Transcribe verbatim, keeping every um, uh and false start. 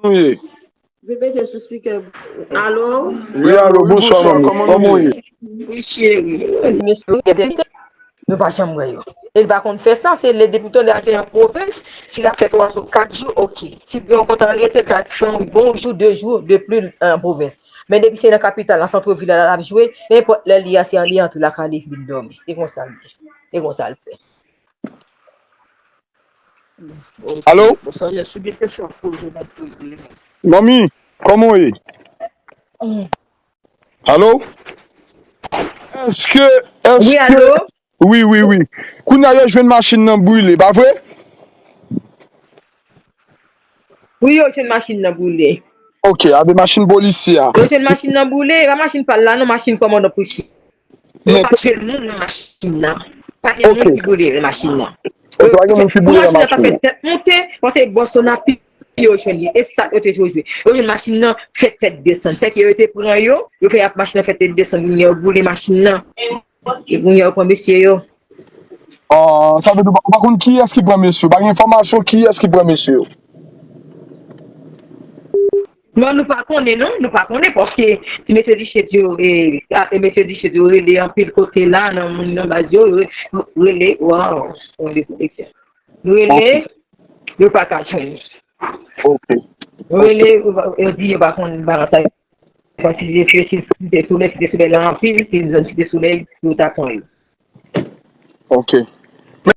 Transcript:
nou ye? Bebe te sou speaker. Alo? Wi, alo, bonswa, manmi. Kòman w ye? Wi, cheri. Mesye, nou pa janm wè yo. E li pa konn fè sa, se lè depi tonè al fè an pwovens, si l ap fè twa jou, kat jou, oke. Si gen yon kontan rete, l ka fè yon bon jou, de jou, de pli an pwovens. Men depi se nan kapital, nan santrevil la l ap jwe, nenpòt lè li a, se an li antre lakay li vin dòmi. Se konsa l ye. Se konsa l fè. Alo? Manmi, kòman w ye? Alo? Èske, Wi, èske, alo? Wi, wi, wi. Kounye a yo jwenn machin nan brile, pa vre? Wi, yo jwenn machin nan brile. Ok, a de machin polisye a. Yo jwenn machin nan brile, e pa machin pa l la, non, machin kòmandan Pouchi. Yo Men- pa jwenn moun nan machin nan. Pa gen moun Ok. Ki brile machin nan. Ok, pa gen moun ki brile Machin nan ta machin fè nan. Tèt monte, paske bò Sonapi yo jwenn li. E sa yo te jwe jwe. Yo jwenn machin nan fè tèt desann. Sèke yo te pran yo, yo fè ap machin nan fè tèt desann, kounye a yo boule machin nan. E kounye a yo pran mesye yo. Ah, sa vle di, ou pa konn kiyès ki pran mesye yo. Pa gen enfòmasyon kiyès ki pran mesye yo. Non, nou pa konnen, non, nou pa konnen, paske ti mesye Dichèt yo, e, a, e mesye Dichèt yo rele anpil kote la, nan moun nan baz yo, re- rele, waw, on de protection. Rele, yo pa ka jwenn. Ok. Rele, yo di yo pa konn balansa. Fò si se Site Solèy, Site Solèy la anpil, se zòn Site Solèy, yo ta pran yo. Ok.